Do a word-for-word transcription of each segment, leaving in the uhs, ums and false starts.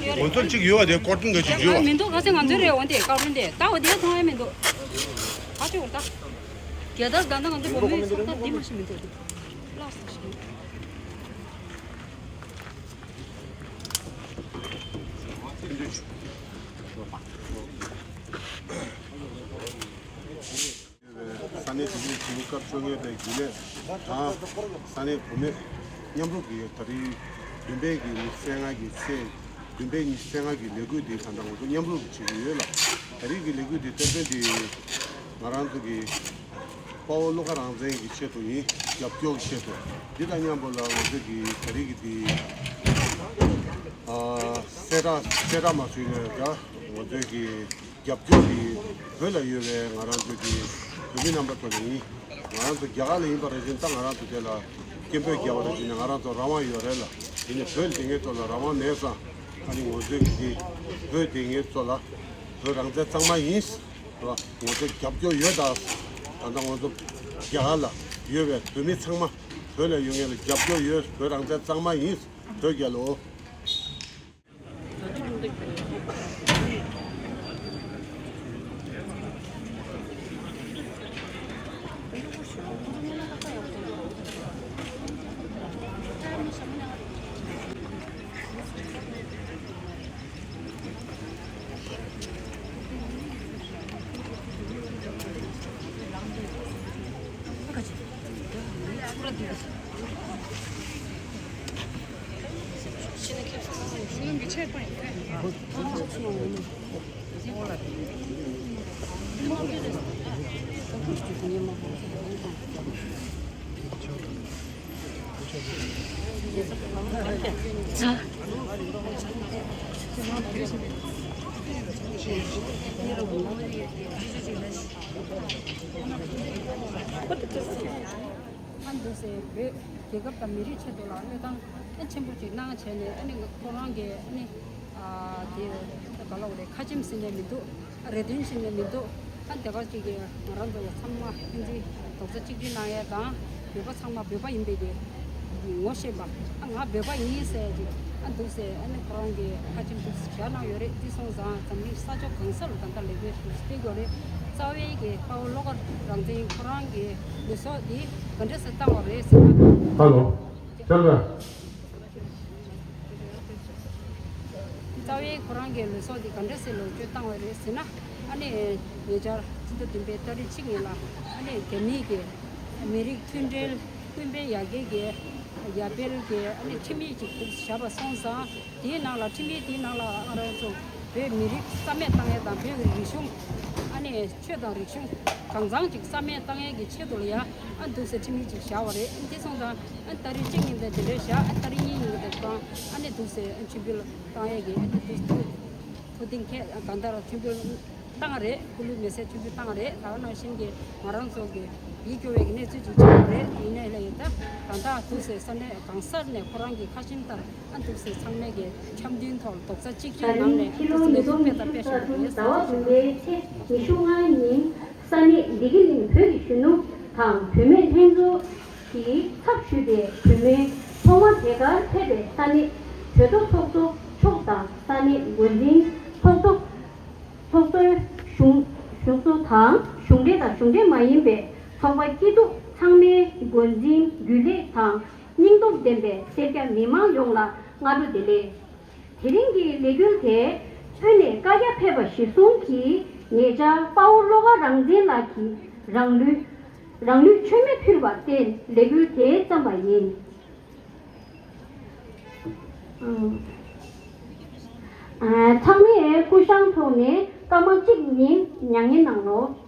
ང་ཚོར་གཅིག་ཡོད་པ་དེ་ཀོ་ཊོན་ག་ཅིག་ཡོད་པ། མི་འདུག་ག་ཚོད་ང་ཚོའི་རེད། འོན་ཏེ་ཀོ་ཊོན་དེ་ད་འོ་དེ་མཐོང་ཡ་མི་འདུག་ག་ཚོད་འོ་ད། རྒྱལ་དར་ད་ལྟ་ང་ཚོ་བོད་མིའི་ས་ཁྲ་འདི་མ་ཤི་མི་འདུག་ལགས་སོ་ཞིག་ཡོད་པའི་ས་གནས་དེ་གའི་གཞོན་ནུ་སྐབས་བཅོ་ལྔ་པའི་རྒྱུན་ལས་དང་ས་གནས་བུད་མེད་མཉམ་རུབ་ཀྱིས་ད་རེས་བདུན་པའི་གི་ཉི་ཤུ་རྩ་ལྔ་གི་ཚེས་བདུན་པའི་ཉི་ཤུ་རྩ་ལྔ་གི་ལས་འགུལ་འདི་ད་ལྟ་ང་ཚོ་མཉམ་རུབ་ཀྱིས་བྱེད་ཀྱི་ཡོད་ལ། ད་རེས་ཀྱི་ལས་འགུལ་འདི་གཏེར་སྟོན་འདི་ང་རང་ཚོ་གི་དཔའ་བོ་བློ་དགའ་རང་བཙན་གྱི་ཆེད་དུ་ཡིན། རྒྱབ་སྐྱོར་གྱི་ཆེད་དུ། འདི་དང་མཉམ་པོ་ལ་ང་ཚོ་གི་ད་རེས་ཀྱི་འདི་ཨ་གསལ་བསྒྲགས་གསལ་བསྒྲགས་མ་ཞུས་ནས་ད་ང་ཚོ་གི་རྒྱབ་སྐྱོར་དེ་བོད་ལ་ཡོད་པའི་ང་རང་ཚོ་གི་བོད་མི་རྣམ་པ་ཚོ་ལ་ཡིན། ང་རང་ཚོ་རྒྱ་གར་ལ་ཡིན་པ་རེད་ཅེ་ན་ད་ང་རང་ཚོ་དེ་ལ་སྐད་འབོད་རྒྱག་པ་རེད་ཅེ་ན་ང་རང་ཚོ་རང་དབང་ཡོད་རེད་ལ། དེ་ནས་བོད་ལ་དེ་ངེད་ཚོ་ལ་རང་དབང་མེད་ཙང་ཨ་ནི་ང་ཚོའི་གི་དེ་བོད་དེ་ངེད་ཚོ་ལ་བོད་རང་བཙན་གཙང་མ་ཡིན། རེད་བ། ང་ཚོ་རྒྱབ་སྐྱོར་ཡོད་ད། ད་ལྟ་ང་ཚོ་རྒྱ་གར་ལ་ཡོད་པའི་བོད་མི་ཚང་མ་བོད་ལ་ཡོད་མཁན་ལ་རྒྱབ་སྐྱོར་ཡོད། བོད་རང་བཙན་གཙང་མ་ཡིན། བོད་རྒྱལ་ལོ། ཨ་འདུག་སེ་བོད་རྒྱལ་ཁབ་དང་མི་རིགས་ཆེད་དུ་ལ་བློས་བཏང་ཨ་ཆེན་པོ་ཅིག་གནང་བྱས་ནས་ཨ་ནི་ཁོ་རང་གི་ཨ་ནི་ཨ་དེ་ག་ལ་འོ་རེད། ཁ་ཆེམས་ཟིན་ནས་མི་འདུག་ཨ་རེ་འདུན་ཟིན་ནས་མི་འདུག་ཨ་དེ་ག་ཅིག་གི་ང་རང་ཚོ་ལ་ཚང་མ་ཕན་ཚུན་རྡོག་རྩ་གཅིག་སྒྲིལ་གནང་ཡས་དང་བོད་པ་ཚང་མ་བོད་པ་ཡིན་པའི་གི་ངོ་ཤེས་པ། ཨ་ང་བོད་པ་ཡིན་ཟེར་ཅིག་ཨ་འདུག་ཟེར་ཨ་ནི་ཁོ་རང་གི་ཁ་ཆེམས་ཅིག་བཞག་གནང་ཡོད་རེད། འདི་སོང་ཙང་འཛམ་གླིང་ས་ཕྱོགས་གང་ས་ལ་ད་ལྟ་ལས་འགུལ་ཞིག་སྤེལ་དགོས་རེད། རྩ་བའི་གི་དཔའ་བོ་བློ་དགའ་རང་བཙན་ཁོ་རང་གི་ལུས་སྲོག་འདི་ག་འདྲ་སེ་བཏང་བ་རེད་ཟེར་ན། ཧ་ལོ། ཅག་ལ། རྩ་བའི་ཁོ་རང་གི་ལུས་སྲོག་འདི་ག་འདྲ་སེ་ལོངས་སྤྱོད་བཏང་བ་རེད་ཟེར་ན། ཨ་ནི་ཉེ་ཆར་སྤྱི་ཟླ་བདུན་པའི་ཏ་རིག་གཅིག་ཉིན་ལ་ཨ་ནི་རྒྱ་མིའི་གི་མི་རིགས་མཐུན་སྒྲིལ་ཀུན་ཕན་ཡར་རྒྱས་ཀྱི་ཡར་འཕེལ་གྱི་ཨ་ནི་ཁྲིམས་ཡིག་ཅིག་བཞག་པ་སོང་ཙང་། དེའི་ནང་ལ་ཁྲིམས་ཡིག་དེའི་ནང་ལ་ང་རང་ཚོ་བོད་མི་རིགས་རྩ་མེད་བཏང་ཡས་དང་བོད་ཀྱི་རིག་གཞུང་ཨ་ནི་ཆོས་དང་རིག་གཞུང་གང་ཚང་ཅིག་རྩ་མེད་བཏང་ཡས་ཀྱི་ཆེད་དུ་ལ་ཡ་ཨ་འདུག་སེ་ཁྲིམས་ཡིག་ཅིག་བཞག་པ་རེད། དེ་སོང་ཙང་ཨ་ཏ་རིག་གཅིག་ཉིན་དེ་དེ་འདྲ་བཞག་ཨ་ཏ་རིག་གཉིས་ཉིན་དེ་ཙང་ཨ་ནི་འདུག་སེ་ཨ་མཆོད་འབུལ་བཏང་ཡས་ཀྱི་ཨ་ནི་འདུག་སེ་ཐུགས་གཏིང་ཁེལ། གང་ལྟར་མཆོད་འབུལ་བཏང་རེད། སྐུ་ལུས་མེ་སྲེག་མཆོད་འབུལ་བཏང་རེད། ད་ག་ནང་བཞིན་གྱི་ང་རང་ཚོ་གི་ཡིད་སྐྱོ་བའི་གནས་ཚུལ་ཅིག་ཆགས་པ་རེད། ཡིན་ནའི་ལས་ཡིན་ད་ད་ལྟ་འདུག་སེ་ས་གནས་གང་སར་ནས་ཁོ་རང་གི་ཁ་ཆེམས་ལྟར་ཨ་འདུག་སེ་ཚང་མས་ཀྱི་འཆམ་མཐུན་ཐོག་རྡོག་རྩ་གཅིག་སྒྲིལ་ནང་ནས་ཨ་འདུག་སེ་ལས་འགུལ་སྤེལ་དང་སྤེལ་བཞིན་པ་རེད། ཟླ་བ་བདུན་པའི་ཚེས་ཉི་ཤུ་ལྔ་ཉིན་ས་གནས་བདེ་སྐྱིད་གླིང་བོད་ཀྱི་གཞོན་ནུ་དང་བུད་མེད་ལྷན་ཚོགས་ཀྱི་ཚབ་ཞུས་ཏེ་བུད་མེད་ཐོག་མ་དེ་གར་ཕེབས་པའི་ས་གནས་གྲོས་ཚོགས་ཚོགས་གཙོ་མཆོག་དང་ས་གནས་འགོ་འཛིན་ཚོགས་གཙོ་ཚོགས་གཙོའི་གཞུང་གཞུང་གཙོ་དང་གཞུང་འབྲེལ་དང་གཞུང་འབྲེལ་མ་ཡིན་པའི་ཚོགས་པ་སྐྱིད་སྡུག་ཚང་མའི་འགོ་འཛིན་རྒྱུན་ལས་དང་སྙིང་སྟོབས་ལྡན་པའི་སེར་སྐྱ་མི་མང་ཡོངས་ལ་སྔ་དྲོ་བདེ་ལེགས། དེ་རིང་གི་ལས་འགུལ་དེ་དབུས་ནས་བཀའ་རྒྱ་ཕེབས་པ་གཞིར་བཟུང་གིས་ཉེ་ཆར་དཔའ་བོ་བློ་དགའ་རང་བཙན་ལགས་ཀྱིས་རང་ལུས་རང་ལུས་མཆོད་མེ་ཕུལ་བར་བརྟེན་ལས་འགུལ་དེ་བརྩམས་པ་ཡིན། ཨ། ཚང་མས་སྐུ་བཞེངས་ཐོག་ནས་སྐར་མ་གཅིག་ཉིན་མྱ་ངན་གནང་རོགས།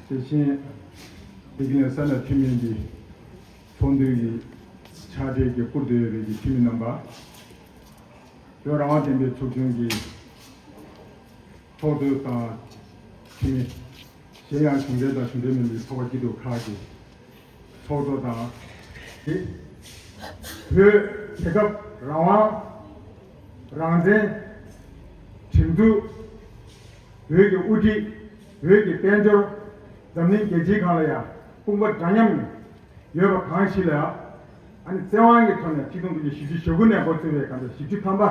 དེ་བཞིན་འདི་ག་ནས་ས་གནས་འཐུས་མི་གི་ཚོགས་འདུའི་གི་ཕྱག་སྦྲེལ་གྱི་སྐུར་སྡོད་ཡོད་པའི་གི་འཐུས་མི་རྣམ་པ། བོད་རང་དབང་བསྟན་པའི་ཚོགས་ཆུང་གི་ཚོགས་གཙོ་དང་འཐུས་མི། གཞན་ཡང་གཞུང་འབྲེལ་དང་གཞུང་འབྲེལ་མིན་པའི་ཚོགས་པ་སྐྱིད་སྡུག་ཁག་གི་ཚོགས་གཙོ་དང་། དེ་བོད་རྒྱལ་ཁབ་རང་དབང་། རང་བཙན། སྒྲིག་འཛུགས། བོད་ཀྱི་དབུ་ཁྲིད། བོད་ཀྱི་དཔལ་འབྱོར། འཛམ་གླིང་རྒྱལ་སྤྱིའི་སྒང་ལ་ཡང་དཔུང་པ་འདྲ་མཉམ་ཡོད་པ་གང་ཞིག་ལ་ཡང་། ཨ་ནི་བཙན་དབང་གི་ཐོག་ནས་ཆིག་སྟོང་དགུ་བརྒྱ་བཞི་བཅུ་ཞེ་དགུ་ནས་འགོ་བཙུགས་པའི་གང་ལྟར་བཞི་བཅུ་ཐམ་པ་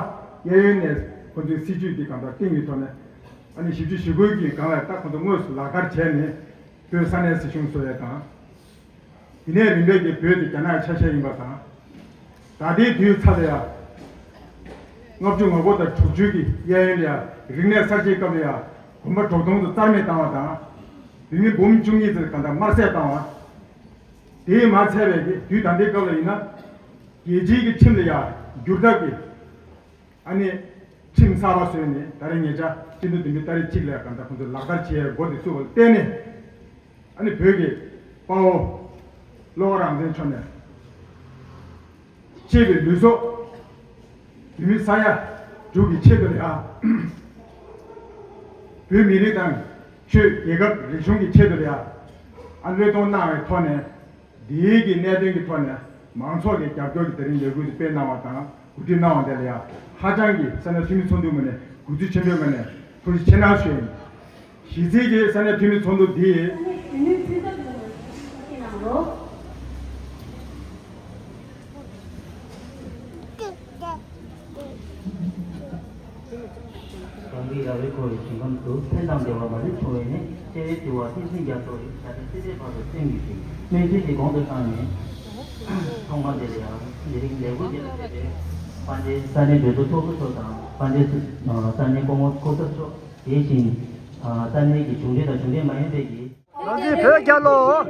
གཡས་གཡོན་ནས་ཁོ་ཚོའི་སྲིད་ཇུས་འདི་གང་ལྟར་སྟེང་གི་ཐོག་ནས། ཨ་ནི་བཞི་བཅུ་ཞེ་དགུ་གི་སྒང་ལ་ད་ཁོ་ཚོ་དངོས་སུ་ལག་བསྟར་བྱས་ནས་བོད་ས་གནས་སྲིད་གཞུང་བཟོ་ཡས་དང་། དེ་ནས་རིམ་པས་ཀྱི་བོད་དེ་རྒྱ་ནག་ཆ་ཤས་ཡིན་པ་དང་། ད་ལྟའི་དུས་ཚོད་ལ་ཡང་། ལྔ་བཅུ་ང་དགུ་དང་དྲུག་ཅུ་གི་གཡས་གཡོན་ལ་ཡང་རིག་གནས་གསར་བརྗེའི་སྐབས་ལ་ཡང་དགོན་པ་འབྲོག་སྟོང་དུ་རྩ་མེད་བཏང་བ་དང་། བོད་མི་འབུམ་བཅུ་གཉིས་ཙམ་གང་ལྟར་དམར་བསད་བཏང་བ། དེས་མ་ཚད་པའི་གི་དུས་ད་ལྟའི་སྐབས་ལ་ཡིན་ན། རྒྱལ་སྤྱིའི་གི་ཁྲིམས་ལ་ཡང་འགྱུར་ལྡོག་གི་ཨ་ནི་ཁྲིམས་གསར་པ་བཟོས་ནས་ད་རེས་ཉེ་ཆར་སྤྱི་ཟླ་བདུན་པའི་ཏ་རིག་གཅིག་ལ་གང་ལྟར་ཁོང་ཚོས་ལག་བསྟར་བྱེད་ཡས་འགོ་དེ་བཙུགས་པར་བརྟེན་ནས། ཨ་ནི་བོད་ཀྱི་དཔའ་བོ་བློ་དགའ་རང་བཙན་མཆོག་ནས་གཅེས་པའི་ལུས་སྲོག་བོད་མི་ས་ཡ་དྲུག་གི་ཆེད་དུ་ལ་ཡང་། བོད་མི་རིགས་དང་ཆོས་རྒྱལ་ཁབ་རིག་གཞུང་གི་ཆེད་དུ་ལ་ཡང་། ཨ་བློས་གཏོང་གནང་བའི་ཐོག་ནས། འདིའི་གི་གནད་དོན་གྱི་ཐོག་ནས་མང་ཚོགས་ཀྱི་རྒྱབ་སྐྱོར་གྱི་དེ་རིང་ལས་འགུལ་དེ་སྤེལ་གནང་བ་དང་གོ་སྒྲིག་གནང་བ་དེ་ལ་ཡང་ཧ་ཅང་གི་ས་གནས་འཐུས་མི་ཚོགས་འདུའི་ངོས་ནས་གུས་བརྩི་ཆེན་པོའི་ངོས་ནས་ཐུགས་རྗེ་ཆེ་གནང་ཞུ་ཡིན། གཞི་རྩའི་གི་ས་གནས་འཐུས་མི་ཚོགས་འདུ་འདི། གང་གི་ར་བའི་འཁོར་བའི་ཞིང་ཁམས་སུ། ཕན་དང་བདེ་བ་མ་ལུས་འབྱུང་བའི་གནས། བརྩེ་བས་བསྡུ་བ་ཏིང་འཛིན་རྒྱ་མཚོ་ཡི། བྱ་བྲལ་སྲིད་པའི་བར་དུ་བརྟན་གྱུར་ཅིག་སྨོན་ཚིག་འདི་གོང་དུ་བཏང་ནས། ཐོག་མ་འདི་ལ་ཡང་དེ་རིང་ལས་འགུལ་འདི་ལ་ཕེབས་པའི་དཔལ་ལྡན་ས་གནས་གྲོས་ཚོགས་ཚོགས་གཙོ་མཆོག་དང་། དཔལ་ལྡན་ས་གནས་སྐུ་ངོ་སྐུ་ཚབ་མཆོག་དེ་བཞིན་ས་གནས་ཀྱི་གཞུང་འབྲེལ་དང་གཞུང་འབྲེལ་མ་ཡིན་པའི་གི་རང་བཙན་བོད་རྒྱལ་ལོ། བོད་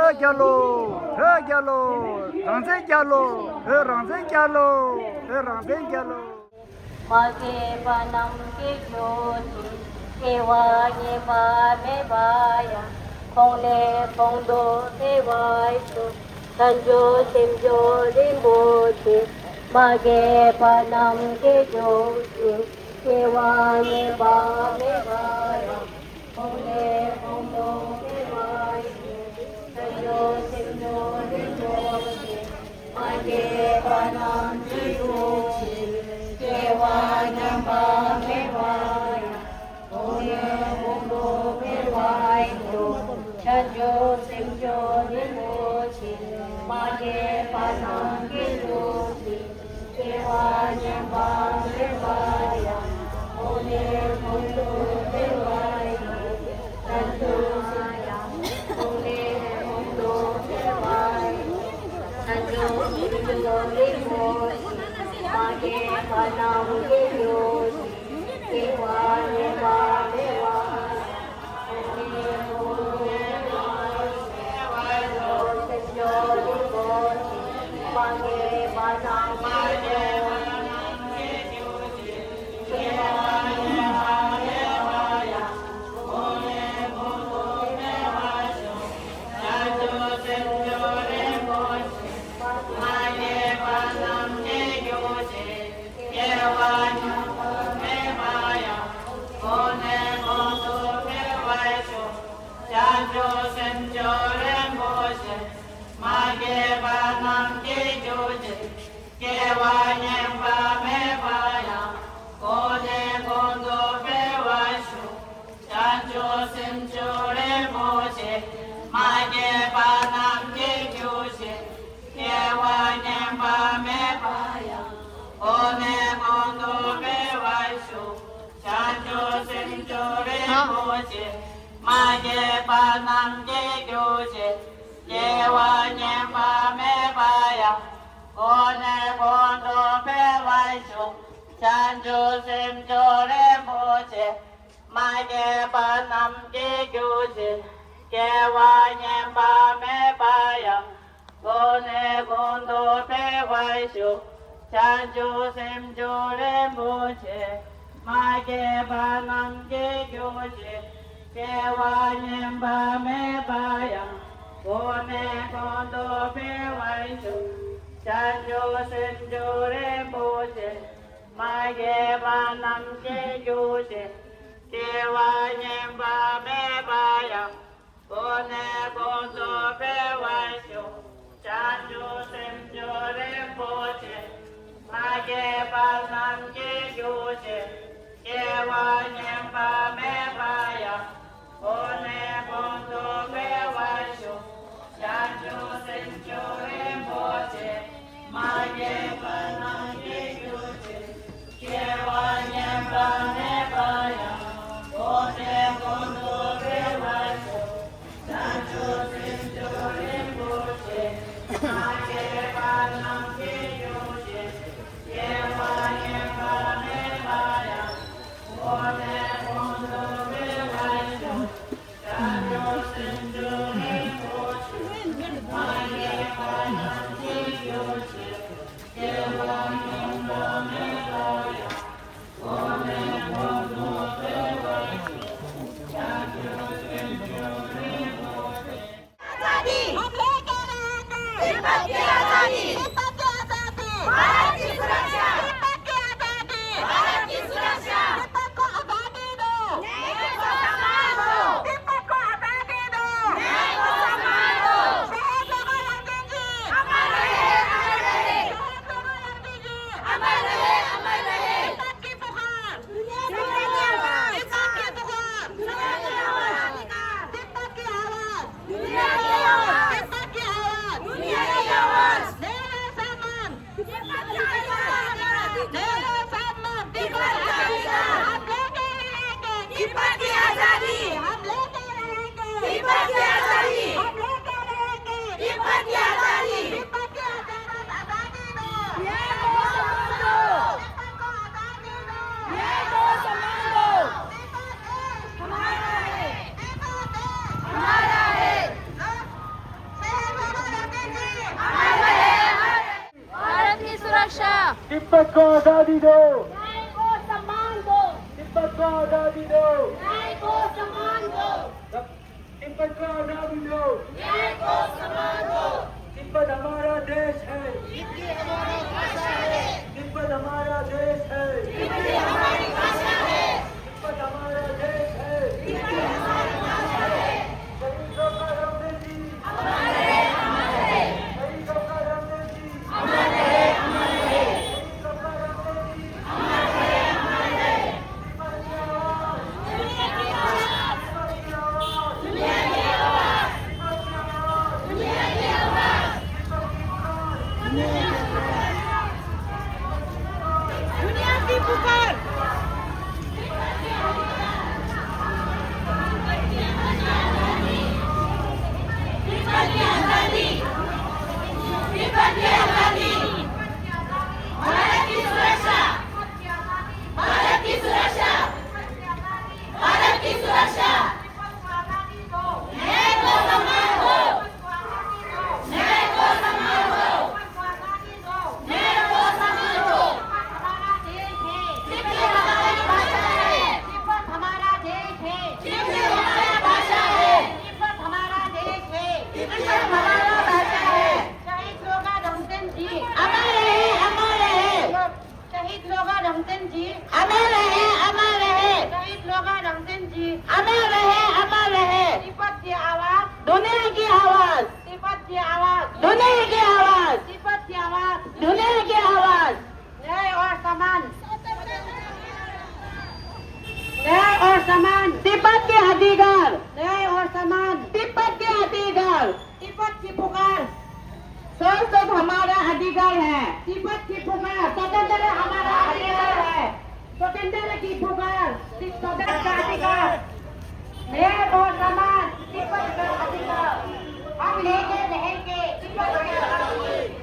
རྒྱལ་ལོ། བོད་རྒྱལ་ལོ། རང་བཙན་རྒྱལ་ལོ། བོད་རང་བཙན་རྒྱལ་ལོ། བོད་རང་བཙན་རྒྱལ་ལོ། མ་སྐྱེས་པ་རྣམས་སྐྱེ་གྱུར་ཅིག་སྐྱེ་བ་ངན་པ་མེད་པ་ཡང་། གོང་ནས་གོང་དུ་འཕེལ་བར་ཤོག་བྱང་ཆུབ་སེམས་མཆོག་རིན་པོ་ཆེ། མ་སྐྱེས་པ་རྣམས་སྐྱེ་གྱུར་ཅིག་སྐྱེ་བ་ངན་པ་མེད་པ་ཡང་། གོང་ནས་གོང་དུ་འཕེལ་བར་ཤོག་བྱང་ཆུབ་སེམས་མཆོག་རིན་པོ་ཆེ། མ་སྐྱེས་པ་རྣམས་སྐྱེ་གྱུར་ཅིག་སྐྱེ་བ་ངན་པ་མེད་པ་ཡང་། གོང་ནས་གོང་དུ་འཕེལ་བར་ཤོག་བྱང་ཆུབ་སེམས་མཆོག་རིན་པོ་ཆེ། མ་སྐྱེས་པ་རྣམས་སྐྱེ་གྱུར་ཅིག་སྐྱེ་བ་ངན་པ་མེད་པ་ཡང་། གོང་ནས་གོང་དུ་འཕེལ་བར་ཤོག་བྱང་ཆུབ་སེམས་མཆོག་གོང་ནས་གོང་དུ་འཕེལ་བར་ཤོག་བྱང་ཆུབ་སེམས་མཆོག་རིན་པོ་ཆེ། མ་སྐྱེས་པ་རྣམས་སྐྱེ་གྱུར་ཅིག་སྐྱེ་བ་ངན་པ་མེད་པ་ཡང་། སྐྱེ་བ་ངན་པ་མེད་པ་ཡང་། གོང་ནས་གོང་དུ་འཕེལ་བར་ཤོག་བྱང་ཆུབ་སེམས་མཆོག་རིན་པོ་ཆེ། མ་སྐྱེས་པ་རྣམས་སྐྱེ་གྱུར་ཅིག་སྐྱེ་བ་ངན་པ་མེད་པ་ཡང་། གོང་ནས་གོང་དུ་འཕེལ་བར་ཤོག་བྱང་ཆུབ་སེམས་མཆོག་རིན་པོ་ཆེ། མ་སྐྱེས་པ་རྣམས་སྐྱེ་གྱུར་ཅིག་སྐྱེ་བ་ངན་པ་མེད་པ་ཡང་། གོང་ནས་གོང་དུ་འཕེལ་བར་ཤོག་བྱང་ཆུབ་སེམས་མཆོག་རིན་པོ་ཆེ། མ་སྐྱེས་པ་རྣམས་སྐྱེ་གྱུར་ཅིག་སྐྱེ་བ་ངན་པ་མེད་པ་ཡང་། གོང་ནས་གོང་དུ་འཕེལ་བར་ཤོག་བྱང་ཆུབ་སེམས་མཆོག་རིན་པོ་ཆེ། མ་སྐྱེས་པ་རྣམས་སྐྱེ་གྱུར་ཅིག་སྐྱེ་བ་ངན་པ་མེད་པ་ཡང་། གོང་ནས་གོང་དུ་འཕེལ་བར་ཤོག་བྱང་ཆུབ་སེམས་མཆོག་རིན་པོ་ཆེ། མ་སྐྱེས་པ་རྣམས་སྐྱེ་གྱུར་ཅིག་སྐྱེ་བ་ངན་པ་མེད་པ་ཡང་། གོང་ནས་གོང་དུ་འཕེལ་བར་ཤོག་བྱང་ཆུབ་སེམས་མཆོག་རིན་པོ་ཆེ། མ་སྐྱེས་པ་རྣམས་སྐྱེ་གྱུར་ཅིག་སྐྱེ་བ་ངན་པ་མེད་པ་ཡང་། གོང་ནས་གོང་དུ་འཕེལ་བར་ཤོག་བྱང་ཆུབ་སེམས་མཆོག་རིན་པོ་ཆེ། མ་སྐྱེས་པ་རྣམས་སྐྱེ་གྱུར་ཅིག་སྐྱེ་བ་ངན་པ་མེད་པ་ཡང་། གོང་ནས་གོང་དུ་འཕེལ་བར་ཤོག་བྱང་ཆུབ་སེམས་མཆོག་རིན་པོ་ཆེ། མ་སྐྱེས་པ་རྣམས་སྐྱེ་གྱུར་ཅིག་སྐྱེ་བ་ངན་པ་མེད་པ་ཡང་། གོང་ནས་གོང་དུ་འཕེལ་བར་ཤོག་བྱང་ཆུབ་སེམས་མཆོག་རིན་པོ་ཆེ། མ་སྐྱེས་པ་རྣམས་སྐྱེ་གྱུར་ཅིག་སྐྱེ་བ་ངན་པ་མེད་པ་ཡང་། གོང་ནས་གོང་དུ་འཕེལ་བར་ཤོག་བྱང་ཆུབ་སེམས་མཆོག་རིན་པོ་ཆེ། མ་སྐྱེས་པ་རྣམས་སྐྱེ་གྱུར་ཅིག་སྐྱེ་བ་ངན་པ་མེད་པ་ཡང་། གོང་ནས་གོང་དུ་འཕེལ་བར་ཤོག་བྱང་ཆུབ་སེམས་མཆོག་རིན་པོ་ཆེ། आजादी। हम लेके रहेंगे। तिब्बत की आजादी। तिब्बत की आजादी। भारत की सुरक्षा। तिब्बत की आजादी। भारत की सुरक्षा। तिब्बत को आजादी दो। न्याय को सम्मान दो। तिब्बत को आजादी दो। न्याय को सम्मान दो। शहीद जोगाराम जी। अमर रहे, अमर रहे। शहीद जोगाराम जी। अमर रहे, अमर रहे। तिब्बत की पुकार। दुनिया की आवाज। तिब्बत की पुकार। दुनिया की आवाज। तिब्बत की आवाज। दुनिया की आवाज। तिब्बत की आवाज। दुनिया की आवाज। मेरा सामान। तिब्बत की आजादी। मेरा सामान। तिब्बत की आजादी। हम लेके रहेंगे। तिब्बत की आजादी। हम लेके रहेंगे। तिब्बत की आजादी। हम लेके रहेंगे। तिब्बत की आजादी। तिब्बत की आजादी। आजादी दो। न्याय को सम्मान दो। तिब्बत को आजादी दो। न्याय को सम्मान दो। तिब्बत देश हमारा है। तिब्बत देश हमारा है। भारत की सुरक्षा। तिब्बत को आजादी दो। न्याय को सम्मान दो। तिब्बत को आजादी दो। न्याय को सम्मान दो। तिब्बत को आजादी दो। न्याय को सम्मान दो। तिब्बत हमारा देश है। हिंदी हमारी भाषा है। तिब्बत हमारा देश है। हिंदी हमारी भाषा है। तिब्बत हमारा देश है। हिंदी हमारी भाषा है। शहीद जोगाराम जी। अमर रहे, अमर रहे। शहीद जोगाराम जी। अमर रहे, अमर रहे। शहीद जोगाराम जी। अमर रहे, अमर रहे। दुनिया की पुकार। भारत की सुरक्षा। भारत की सुरक्षा। भारत की सुरक्षा। न्याय को सम्मान दो। न्याय को सम्मान दो। न्याय को सम्मान दो। तिब्बत हमारी भाषा है। तिब्बत हमारा देश है। तिब्बत हमारी भाषा है। तिब्बत हमारा देश है। तिब्बत हमारा भाषा है। शहीद जोगाराम जी। अमर रहे, अमर रहे। शहीद जोगाराम जी। अमर रहे, अमर रहे। शहीद जोगाराम जी। अमर रहे, अमर रहे। तिब्बत की आवाज। दुनिया की आवाज। तिब्बत की आवाज। दुनिया की आवाज। तिब्बत की आवाज। दुनिया की आवाज। न्याय और सम्मान। न्याय और सम्मान। तिब्बत के अधिकार। न्याय और सम्मान। तिब्बत के अधिकार। तिब्बत की पुकार। स्वतंत्र हमारा अधिकार है। तिब्बत की पुकार। स्वतंत्र हमारा अधिकार है। स्वतंत्र की पुकार। स्वतंत्र का अधिकार। न्याय और सम्मान। तिब्बत का अधिकार। हम लेके रहेंगे। तिब्बत का अधिकार।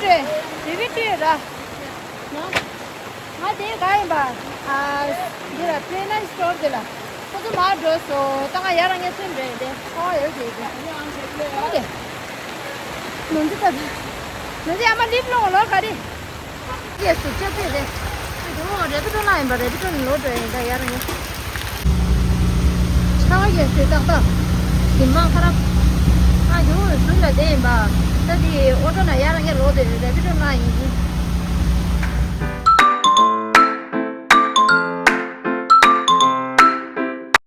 རེད། རེ་བི་ཏྲི་ར། ང་དེ་ག་ཡིན་པ། ཨ། འདི་ལ་ཕེ་ནན་སི་ཊོར་དེ་ལ། ཁོ་ཚོ་མར་འགྲོ་སོང་། ད་ང་ཡར་ངས་ཚུན་རེད་དེ། ཁོ་ཡོད་དེ་དེ། ཁོ་དེ། ནོར་འདི་ད། ནོར་འདི་ཨ་མ་ལིབ་ལོང་ལོ་ག་རེ། ཡེ་སུ་ཅོ་ཕེ་རེད། དེ་འོ་རེ་བི་ཏྲོ་ན་ཡིན་པ། རེ་བི་ཏྲོ་ནས་ལོག་འགྲོ་ཡིན་ད་ཡར་ངས། ཆར་པ་ཡོད་ཚད་ཏག་ཏག་ཞིམ་མ་ཁ་རབ། ཨ་ཡོ་ཟུར་ལ་བསྡད་ཡིན་པ། ད་དེ་ཨོ་ཊོ་ན་ཡར་ངས་ལོག་དེ་རེ་བི་ཏྲོ་ན་ཡིན།